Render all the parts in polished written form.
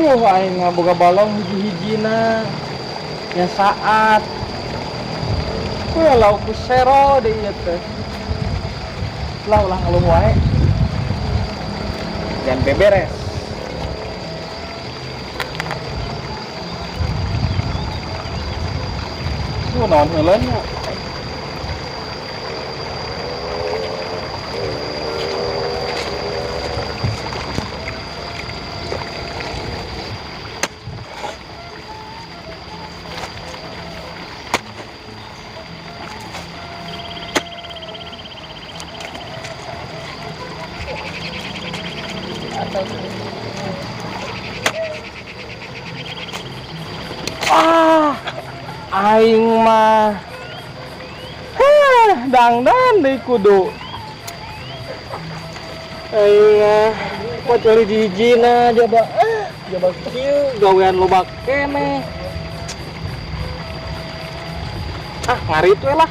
Duh, aing mah boga balong hiji-hijina. Nya saat. Kuy lauk ku sero deui ieu teh. Lah ulah ngeluh wae. Dan beberes. Duh, naon heula nya? Ah, aing mah. Heh, dangdan deui kudu. Aing mah pocol hiji-hijina jaba jaba kieu gawean loba keneh. Ah, ngarit we lah.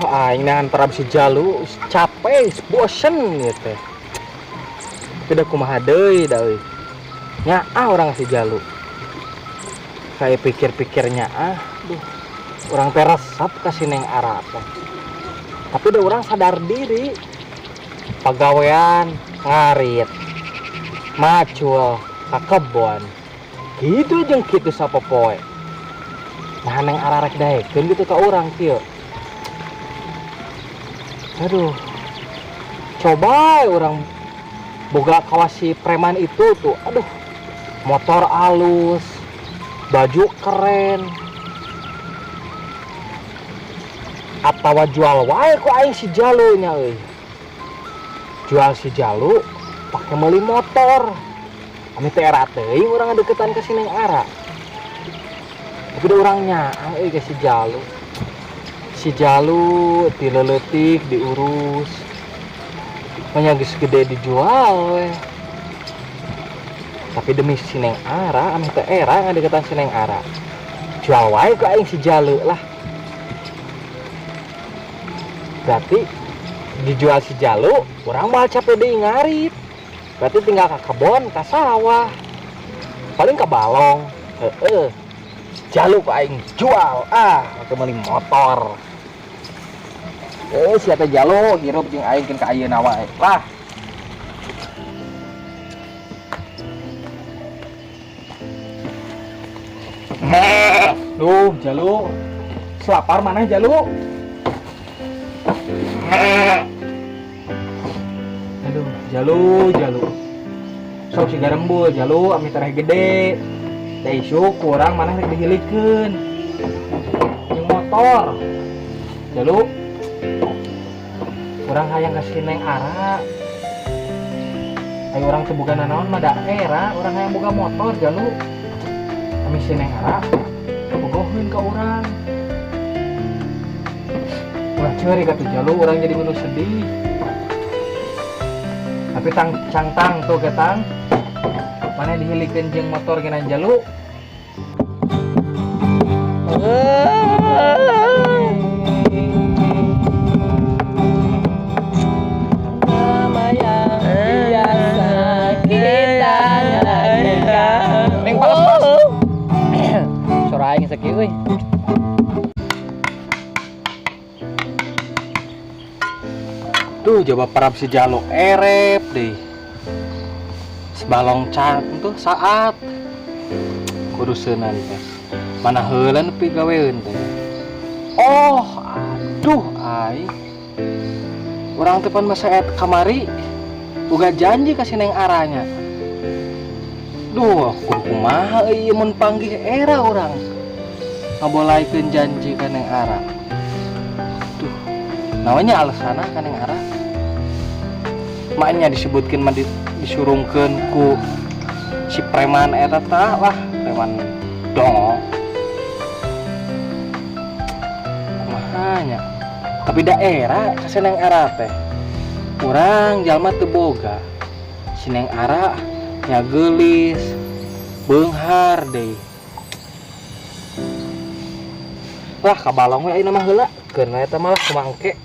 Aing nahan para si Jalu capek, bosen gitu. Tapi dah kumaha deui da euy. Nya ah urang si Jalu. Kayak pikir-pikirnya ah, duh, urang teh resep ka si Neng Ara teh. Tapi dah urang sadar diri. Pagawean ngarit, macul ka kebon. Kitu jeung kitu sapopoe. Nah Neng Ara rek daekeun gitu ka urang kieu. Aduh, coba orang boga kawasi preman itu tuh, aduh, motor alus, baju keren, atawa jual wae ku aing si Jalunya euy. Jual si Jalu pakai meuli motor. Ami teh era teuing urang ngadeukeutan ka si Neng Ara. Tapi da urang nyaah euy ka si Jalu. Si Jalu ti leuletik diurus. Manya geus gede dijual we. Tapi demi si Neng Ara, ameh teh era ngadeukeutan si Neng Ara. Jual wae ku aing si Jalu lah. Berarti dijual si Jalu, urang moal capek deui ngarit. Berarti tinggal ka kebon, ka sawah. Paling ka balong. Heeh. Jalu ku aing jual, ah, make meuli motor. Sia teh Jalu hirup jeung aing keun ka ayeuna wae. Lah. Duh, Jalu. Selapar maneh Jalu? Aduh, Jalu, Jalu. Sok siga rembul Jalu, ami tereh gede. Da isuk kurang maneh rek dihilikeun. Jeung motor. Jalu. Urang hayang ka si Neng Ara. Ayo urang teu boga nanaon mah da era, urang hayang boga motor Jalu. Ami si Neng Ara bogoheun ka urang. Ulah ceurik atuh Jalu, urang jadi menu sedih. Tapi tang cangtang tuh ketang. Mana dihilikeun jeung motor geuna Jalu? Nama yang biasa kita nyanyikan. Neng palas. Suara aing sakieu euy. Tuh coba parab si Jalu erep deh. Sebalong cat tuh saat kudu seunan teh. Mana heula nepi gaweun teh. Oh, aduh aing. Urang teh pan masa et kamari boga janji ka si Neng Aranya. Duh, kudu kumaha euy mun panggih era urang. Ngabolaikeun janji ka Neng Ara. Duh, namanya alasanna ka Neng Ara. Maknya disebutkeun mah disurungkeun ku si preman eta tah lah, preman dongo. Kumaha nya? Tapi daerah ka si Neng Ara teh. Urang jalma teu boga. Si Neng Ara nya geulis, beunghar deui. Lah kabalong we ayeuna mah heula, keun we eta mah lah kumaha engke.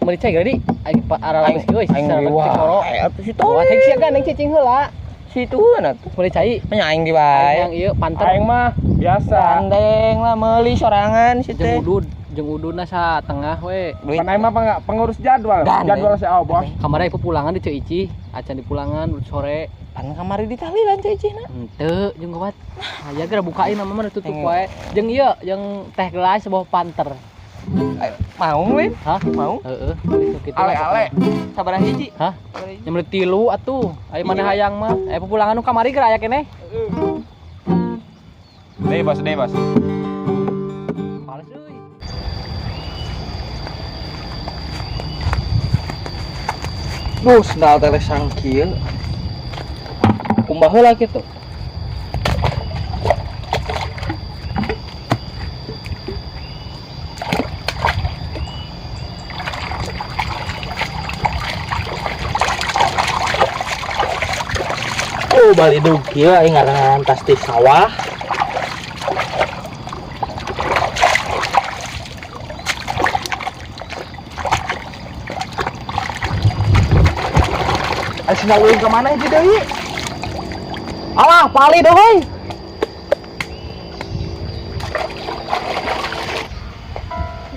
Meuli cai geura di? Aing pa arah Aing geus euy, aing sarapan di cikoro. wae atuh situ. Wah, cek sia kan aing cicing heula. Situeun atuh. Meuli cai. Nya aing di wae. Aing ieu panter. Aing mah biasa. Gandeng lah meuli sorangan si Jeung teh. udud, jeung ududna satengah we. Duit. Pan aing mah pengurus jadwal. Gandeng. Jadwal si Aw, Bos. Kamari pupulangan di Ceu Ici, acan di pulangan sore. Pan kamari ditalilan Ceu Ici na. Henteu jeung gawat. Aya geura bukain mah mah tutup Tengok. wae. Jeung ieu, jeung teh gelas sebuah panter. Mau lain? Hah? Mau? Heeh, kitu lah Ale-ale. pokokna. Sabaraha hiji? Hah? Yang meuli tilu atuh. Aya mana hayang mah. Aya pupulangan nu kamari geura aya keneh. Deh, Bos, deh, Bos. Males euy. Duh, sendal teh sangkieu. Kumbah heula kitu. Oh, balik dug kieu aing ngarangan tas di sawah. Ai sendal euy ka mana hiji deui? Alah, pali deui.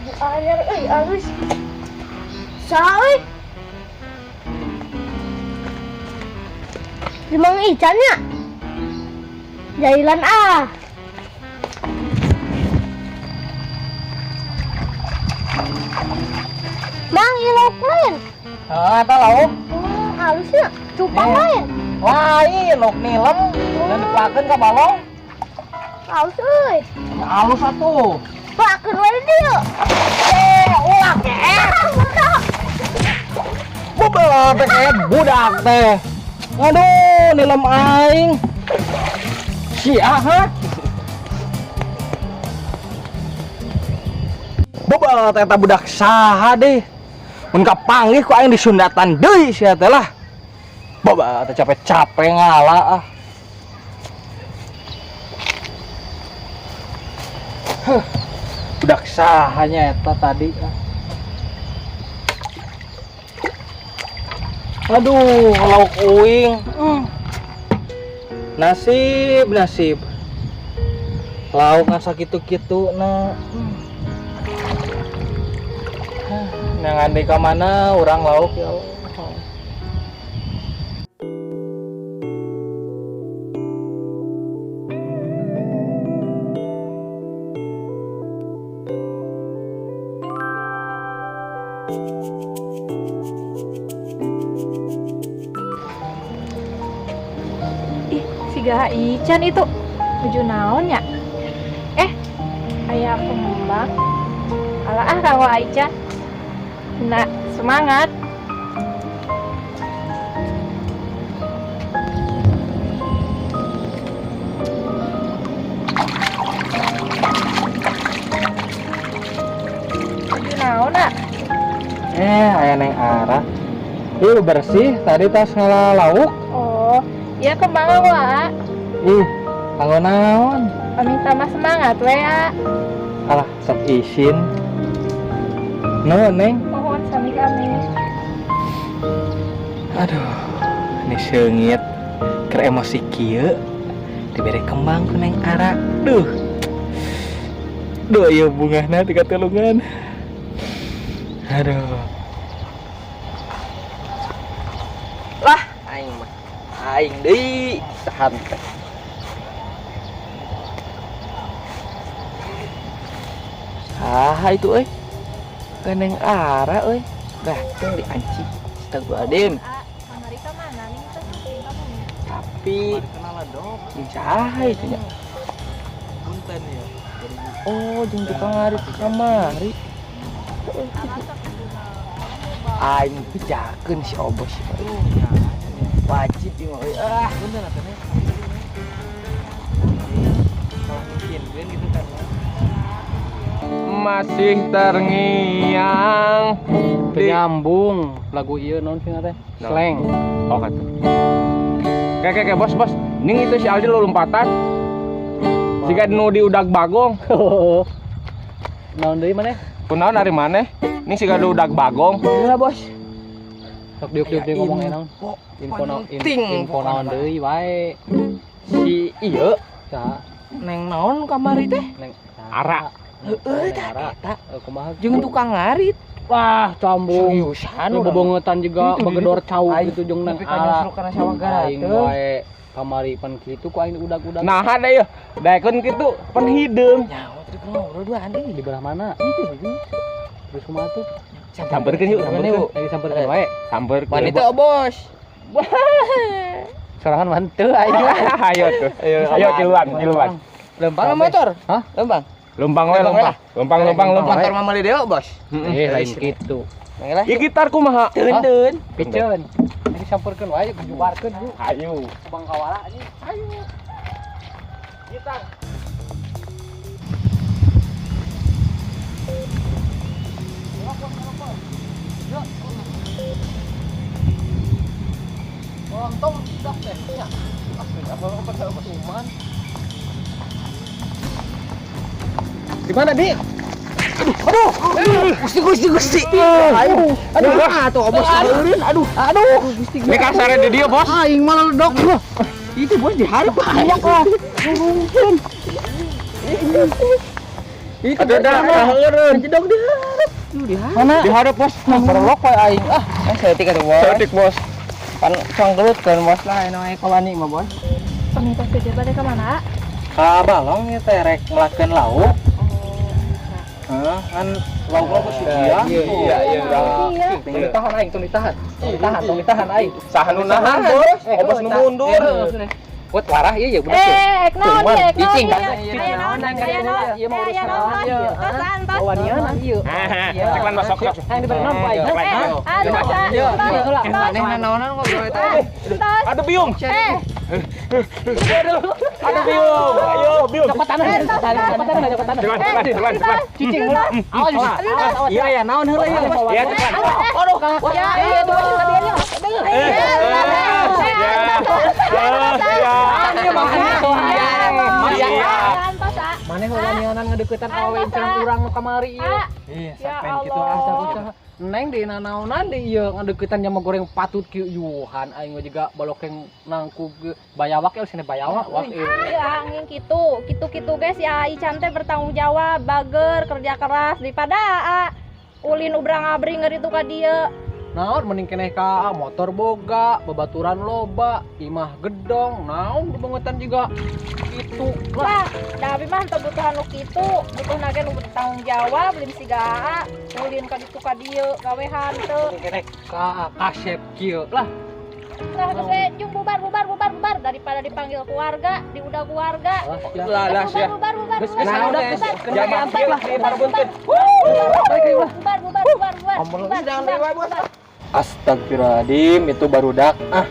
Ibu anyar euy alus. Saha euy? Di Mang Ican nya? Jailan ah. Mang ilok lain. Heeh, eta lauk. Halusnya cupang Nih. lain. Lain lauk nilem dan dipelakeun ka balong. Halus euy. Ya, halus atuh. Pelakeun wae dieu. Ulah ke. Bebel teh kayak budak teh. Aduh, nilem aing. Sia ha? Bebel teh eta budak saha deh. Mun kapanggih ku aing disundatan deui sia teh lah. Bebel teh capek-capek ngala ah. Huh, budak sahanya eta tadi ah. Aduh, lauk uing. Nasib, nasib. Lauk nggak sakitu-kitu na. Hah, nyangan deui ka mana urang lauk ya Allah. Ih, si Gaha Ican itu nuju naon ya? Aya kembang. Alah ah kanggo Aican. Nah, semangat. Nuju naon, ah? Aya Neng Ara. Ih, bersih tadi tas ngala lauk. Oh, iya kembang wa. Ih, kanggo naon? Kami tambah semangat we, ah. Alah, sok isin. Nuhun, Neng. Mohon sami-sami. Aduh, ini seungit. Keur emosi kieu dibere kembang ku Neng Ara. Duh. Duh, ieu bungahna tiga tulungan. Aduh. Aing deui tahan teh. Saha itu euy? Gandeng Ara euy. Ganteng di anci. Astagfirullahaladzim. Kamari ka mana nih kita syuting kamu nih. Tapi Kenal dok. jeung saha itu nya? Punten ya. Oh, jeung tukang ngarit kamari. Aing bejakeun si Obos euy. Wajib ieu mah euy. Ah, Punten atuh nih. Kalau mungkin gitu kan. Masih terngiang Teu nyambung lagu ieu naon sih teh? Slang. Oh kata. Kayak kayak bos bos. Ning itu si Aldi lo lompatan. Jika nu di udag bagong. Naon deui maneh? Kunaon ari maneh? Ning siga di udag bagong. Gila bos. Sok diuk-diuk deui ngomong naon. Info naon penting info naon deui wae. Si ieu Saha? neng naon kamari teh? Neng Ara. Heeh, Neng tah Ara. eta. Kumaha? Jeung tukang ngarit. Wah, cambung. Seriusan Lu urang. bebongetan juga Itu, bagedor cau Aing gitu jeung neng Tapi ka Ara. nyusruk kana sawah Aing garateung. wae kamari pan kitu ku aing udag-udag. Nah ada ya. Daekeun kitu pan hideung. Nyawa tadi ngobrol duaan deui. Di belah mana? Itu itu. Terus kumaha tuh? Samperkeun yuk, samperkeun. Lagi samperkeun wae. Samperkeun. Wanita bos. Sorangan mantu aing. Ayo tuh. Ayo kiluan, kiluan. Lempang sama motor? Hah? Lempang. Lempang we Lempang lempang. Lempang lempang lempang. Motor mama Lideo, bos. Eh, lain kitu. Manggil lah. Ieu gitar kumaha? Deun deun. Piceun. Ini samperkeun wae jubarkeun yuk. Ayo. Bang Kawala anjing. Ayo. Gitar. Lontong dak teh nya. Di mana, Di? Aduh, aduh. Gusti gusti gusti. Aduh, aduh, atuh obos eureun, aduh. Aduh, gusti. Ini kasarnya di dia, Bos. Aing malah ledok. Itu bos diharap banyak lah. Mungkin. Itu Aduh, dah, eureun. Jedog diharap. Duh, diharap. Mana? Diharap, Bos. Berlok wae aing. Ah, Saeutik atuh, bos. Saeutik, Bos. Pan conggelut kan bos lah anu aya kawani mah bos. Pamitas kerja balik ke mana? Ka balong ieu teh rek melakeun lauk. Heeh, kan lauk mah geus dia. Iya, iya, iya. Tong ditahan aing, tong ditahan. Tong ditahan, tong ditahan aing. Saha nu nahan, Bos? Obos nu mundur. Buat warah ieu ya budak teh. Eh, naon ieu? Naon Cicing, ieu? kan? Aya naon? Aya naon? Ieu mah Aya urusan naon? ieu. Tos, tos. Wanian ieu. Ceklan masuk, sok. Hayang diberi naon ku aing? Ceklan. Eh, tos, ah, Iya, tos, iya, heula. tos, Maneh naonan ngobrol eta. tos. Aduh, biung. Eh, Aduh, biung. Ayo, biung. Cokot tanah, cokot tanah, cokot tanah. Ceklan, ceklan, ceklan, ceklan. Cicing, awas, awas, awas. Iya ya, naon heula ieu? Iya, ceklan. Aduh, ya, iya tuh bos tadi Eh, ya. Ya, ya. tos, ah. Maneh wanianan ngedeketan awewe inceran urang nu kamari ieu. Ih, Ya sapen kitu Allah. ah sakusaha. Neng di nanaonan di ieu ngedeketan jama goreng patut kieu yuhan aing mah juga balokeng nangkub ge bayawak ya sini bayawak wak ieu. Iya, angin gitu, gitu-gitu guys ya Ican teh bertanggung jawab, bager, kerja keras daripada ah, ulin ubrang-abring ngeri ka dieu. Naon mending keneh ka motor boga, babaturan loba, imah gedong, naon dibangetan juga itu lah. Lah, tapi mah teu butuhan nu kitu, butuhna ge nu bertanggung jawab, lain siga aa, ulin ka ditu ka dieu, gawe hanteu. Keneh ka kasep kieu lah. Lah geus we jung bubar bubar bubar bubar daripada dipanggil keluarga, diudah keluarga. Lah, ya. Lah, lah, Geus sia. bubar bubar bubar Geus, bubar. geus, bubar, udah, bubar, geus. Jamak bubar, kieu lah, bubar, diparabunkeun. bubar, Balik deui lah. bubar bubar bubar bubar. Omong bubar, sedang bubar, dewa, bos. bubar. Astagfirullahaladzim, itu barudak. Ah,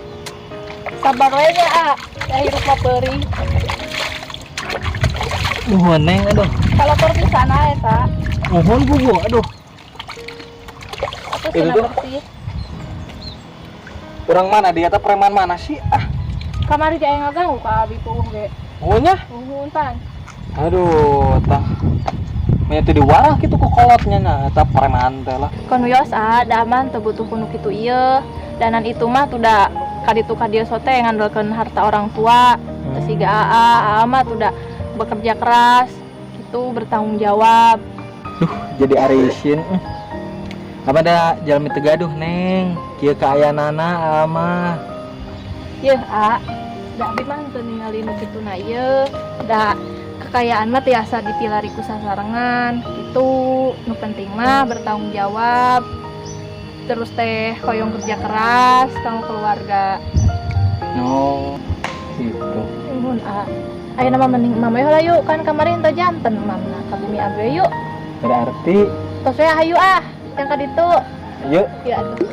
Sabar we nya, ah. Ya hirup mah peurih. nuhun neng aduh. Kalau tor di sana eta, Nuhun bubu, aduh. atuh Itu cenah tuh. bersih. Urang mana dia teh preman mana sih? Ah, Kamari di aya ngaganggu ka abi puguh ge. nuhunnya. Nuhun pan. Aduh, tah. Nya teh diwarah kitu ku kolotnya nah, eta preman teh lah. Kono yos ah, daman teu butuh kuno kitu ieu. Danan itu mah tuh da kaditu ka dieu sote ngandalkeun harta orang tua. Terus siga aa, aa mah tuh da bekerja keras gitu bertanggung jawab. Jadi arisin. Apa da jalmi teu gaduh neng, kieu kaayaanana mah. Yeuh, A. Da abi mah henteu ningali nu kitu na ieu. Da kekayaan mah tiasa dipilari ku sasarengan gitu. Nu penting mah bertanggung jawab. Terus teh hoyong kerja keras kanggo keluarga. Oh, gitu. Nuhun, A. Ayeuna mah mending mama heula yuk, kan kemarin teh janten mamna ka bumi abi yuk. Berarti Tos we hayu ah, yang ka ditu. Yuk. Ya atuh.